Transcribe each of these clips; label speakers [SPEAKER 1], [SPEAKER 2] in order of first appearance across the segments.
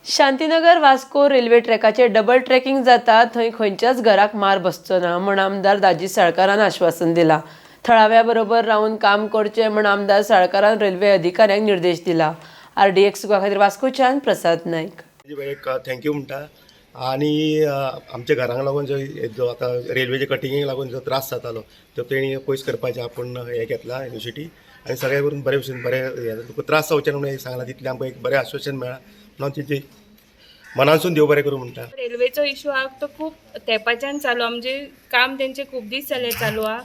[SPEAKER 1] Shantinagar Vasco railway ट्रॅकाचेर double tracking जाता थंय खंयच्याच घराक मार बसचो ना म्हूण आमदार दाजी साळकारान आश्वासन दिलां. थळाव्या बरोबर रावन काम करचें म्हूण आमदार साळकारान रेल्वे अधिकाऱ्यांक निर्देश दिला. आरडीएक्स सुखा खातीर वास्कोच्यान प्रसाद नायक.
[SPEAKER 2] एक thank you म्हणटा आनी आमच्या घरांक लागून जो जो आतां रेल्वेच्या कटिंगेक लागून जो त्रास जातालो तो तेणी पयस करपाचें आपूण हें घेतला इनिशिएटीव आनी सगळें करून बरे भशेन बरें हें तुका त्रास जावचे न्हू म्हणून सांगलां तितलें आमकां एक बरें आश्वासन मेळ्ळां म्हणून तेजी मनानसून देव बरें करूं म्हणटा.
[SPEAKER 3] रेल्वेचो इशू आहा तो खूब तेंपाच्यान चालू आहा, म्हणजे काम तेंचें खूब दीस जाले चालू आहा.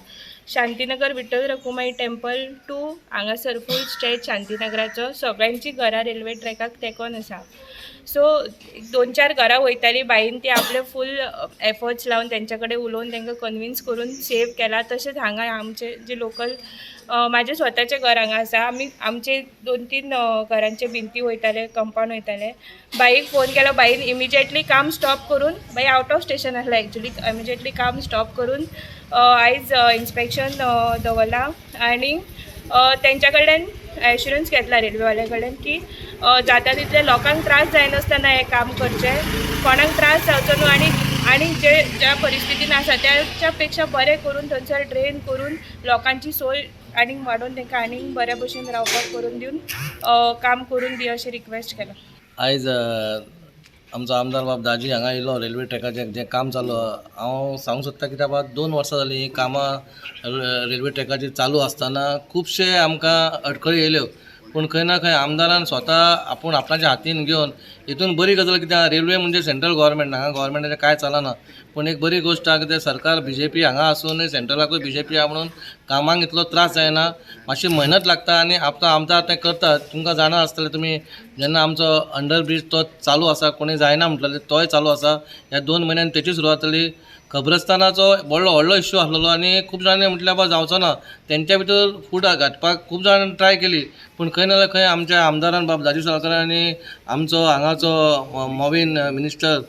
[SPEAKER 3] शांतीनगर विठ्ठल रखुमाई टेम्पल टू हांगासर फूल स्ट्रेच शांतीनगराचो सगळ्यांची घरां रेल्वे ट्रॅकाक तेंकोन आसा. सो दोन चार घरां वयतालीं, बाईन ती आपले फूल एफर्ट्स लावन तेंच्या कडेन उलोवन तांकां कन्विन्स करून सेव केला. तशेंच हांगा आमचे जे लोकल, म्हाजें स्वताचें घर हांगा आसा, आमी आमचे दोन तीन घरांचे भिंती वयताले, कंपावंड वयताले. बाईक फोन केलो, बाईन इमिजिएटली काम स्टॉप करून, बाई आवट ऑफ स्टेशन आसलें एक्चुली, इमिजिएटली काम स्टॉप करून आयज इन्स्पेक्शन दवरलां आनी तेंच्या कडल्यान एश्युरन्स घेतला रेल्वेवाल्या कडेन की जाता तितले लोकांक त्रास जायनासतना हें काम करचें, कोणाक त्रास जावचो न्हू आनी आनी जे ज्या परिस्थितीन आसा त्याच्या पेक्षा बरें करून थंयसर ड्रेन करून लोकांची सोय आनीक वाडोवन तांकां आनीक बऱ्या भशेन रावपाक करून दिवन काम करून दी अशें रिक्वेस्ट केलां.
[SPEAKER 4] आयज आमचो आमदार बाब दाजी हांगा येयलो. रेल्वे ट्रॅकाचें जें काम चालू आहा, हांव सांगूंक सोदता कित्याक बाबा 2 वर्सां जालीं हीं कामां रेल्वे ट्रॅकाचेर चालू आसतना खुबशे आमकां अडखळी येयल्यो, पूण खंय ना खंय आमदारान स्वता आपूण आपणाच्या हातीन घेवन हितून बरी गजाल कित्याक रेल्वे म्हणजे सेंट्रल गोवोरमेंट, हांगा गोवोरमेंटाचें कांय चलना. पूण एक बरी गोश्ट आहा कितें सरकार बीजेपी हांगा आसूनय सेंट्रलाकूय बीजेपी आहा म्हणून कामाक इतलो त्रास जायना, मातशी मेहनत लागता आनी आपलो आमदार तें करता. तुमकां जाणा आसतलें तुमी, जेन्ना आमचो अंडर ब्रीज तो चालू आसा, कोणी जायना म्हटलें, तोय चालू आसा. ह्या 2 म्हयन्यान तेची सुरवात जाली. कब्रस्तानाचो व्हडलो व्हडलो इश्यू आसलेलो आनी खूब जाणांनी म्हटलें बाबा जावचो ना. तेंच्या भितर फूट घालपाक खूब जाणांनी ट्राय केली, पूण खंय ना जाल्यार खंय आमच्या आमदारान बाब दाजी साळकार आनी आमचो हांगाचो मोवीन मिनिस्टर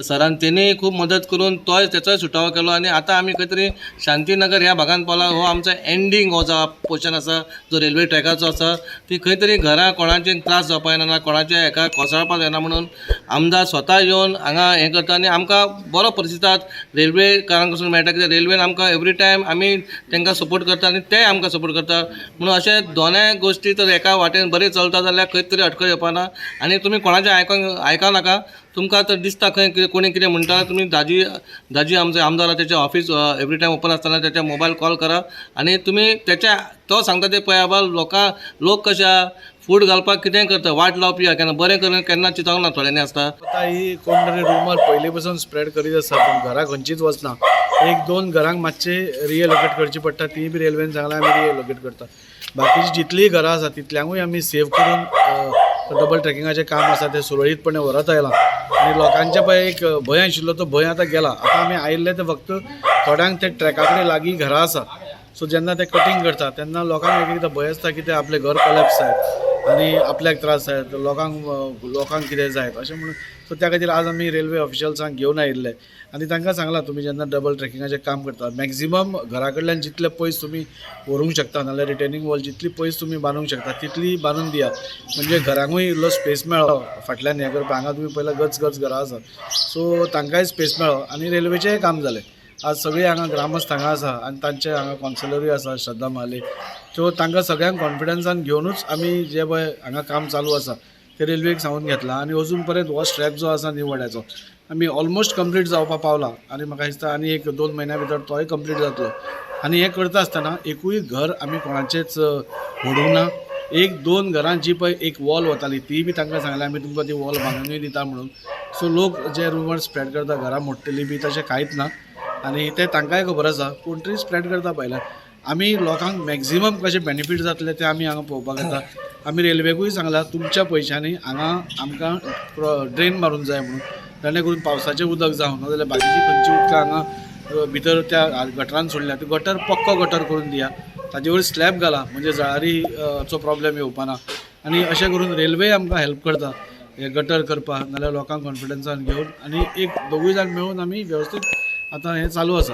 [SPEAKER 4] सरान तेणी खूब मदत करून तोय तेचोय सुटावो केलो आनी आतां आमी खंय तरी शांतीनगर ह्या भागान पावला. हो आमचो एंडींग हो जो पोर्शन आसा, जो रेल्वे ट्रॅकाचो आसा, ती खंय तरी घरां कोणाचे त्रास जावपा जायना ना कोणाचे हेका कोसळपाक जायना म्हणून आमदार स्वता येवन हांगा हें करता आनी आमकां बरो प्रतिसाद रेल्वेकारां कडसून मेळटा, कित्याक रेल्वेन आमकां एवरी टायम आमी तांकां सपोर्ट करता आनी तेय आमकां सपोर्ट करता. म्हणून अशें दोनाय गोश्टी तर एका वाटेन बरें चलता जाल्यार खंय तरी अडखळ येवपा ना. आनी तुमी कोणाचें आयकोंक आयकनाका. तुमकां तर दिसता खंय कितें कोणी कितें म्हणटा, तुमी दाजी दाजी आमचो आमदार आहा, तेचें ऑफीस एवरी टायम ओपन आसतना तेच्या मोबायल कॉल करा आनी तुमी तेच्या तो सांगता ते पळया. बाबा लोकां, लोक कशे आहा, फूट घालपाक कितेंय करता, वाट लावपी आहा, केन्ना बरें करून केन्ना चिंतोंक ना थोड्यांनी आसता.
[SPEAKER 5] आतां ही कोण तरी रुमर पयलीं पासून स्प्रेड करीत आसा, पूण घरां खंयचीच वचना. एक दोन घरांक मातशें रिएलोकेट करची पडटा, ती बी रेल्वेन सांगलां, आमी रिएलोकेट करता. बाकीची जितलीय घरां आसा तितल्यांकूय आमी सेव करून डबल ट्रॅकिंगाचें काम आसा तें सुरळीतपणे व्हरत आयलां आनी लोकांचे पळय एक भंय आशिल्लो तो भंय आतां गेला. आतां आमी आयिल्ले ते फक्त थोड्यांक ते ट्रॅका कडेन लागीं घरां आसा, सो जेन्ना ते कटींग करता तेन्ना लोकांक एक एकदां भंय आसता की ते आपलें घर कोलॅप्स जायत आनी आपल्याक त्रास जायत, लोकांक लोकांक कितें जायत अशें म्हणून. सो त्या खातीर आज आमी रेल्वे ऑफिशल्सांक घेवन आयिल्ले आनी तांकां सांगलां, तुमी जेन्ना डबल ट्रॅकिंगाचें काम करता, मॅक्झिमम घरा कडल्यान जितले पयस तुमी व्हरूंक शकता, नाल्यार रिटेनींग वॉल जितली पयस तुमी बांदूंक शकता तितली बांदून दिया, म्हणजे घरांकूय इल्लो स्पेस मेळ्ळो फाटल्यान हें करपाक. हांगा तुमी पयल्यार गच गच घरां आसात, सो तांकांय स्पेस मेळ्ळो आनी रेल्वेचेंय काम जालें. आज सगळीं हांगा ग्रामस्थ हांगा आसा आनी तांचे हांगा कौन्सिलरूय आसा श्रद्धा महाले. सो तांकां सगळ्यांक कॉन्फिडन्सान घेवनूच आमी जे पळय हांगा काम चालू आसा ते रेल्वेक सांगून घेतलां आनी अजून पर्यंत हो स्ट्रेच जो आसा न्हू वाड्याचो आमी ऑलमोस्ट कंप्लीट जावपा पावला आनी म्हाका दिसता आनी एक 2 म्हयन्या भितर तोय कंप्लीट जातलो. आनी हें करता आसतना एकूय घर आमी कोणाचेंच मोडूंक ना. एक दोन घरां जी पळय एक वॉल वताली, ती बी तांकां सांगलें आमी तुमकां ती वॉल बांदूनय दिता म्हणून. सो लोक जे रुमर स्प्रेड करता घरां मोडटली बी, तशें कांयच ना आनी तें तांकांय खबर आसा. कोण तरी स्प्रेड करता भायल्यान. आमी लोकांक मॅक्झिमम कशें बेनिफीट जातलें तें आमी हांगा पळोवपाक येता. आमी रेल्वेकूय सांगलां, तुमच्या पयशांनी हांगा आमकां ड्रेन मारूंक जाय म्हणून, जाणे करून पावसाचें उदक जावं नाजाल्यार बाकीची खंयची उदकां हांगा भितर त्या गटरान सोडल्या, ते गटर पक्को गटर करून दिया, ताजे वयर स्लॅब घाला, म्हणजे जळारी चो प्रॉब्लेम येवपा ना. आनी अशें करून रेल्वे आमकां हेल्प करता हे गटर करपाक, नाल्यार लोकांक कॉन्फिडन्सान घेवन आनी एक दोगूय जाण मेळून आमी वेवस्थीत आतां हें चालू आसा.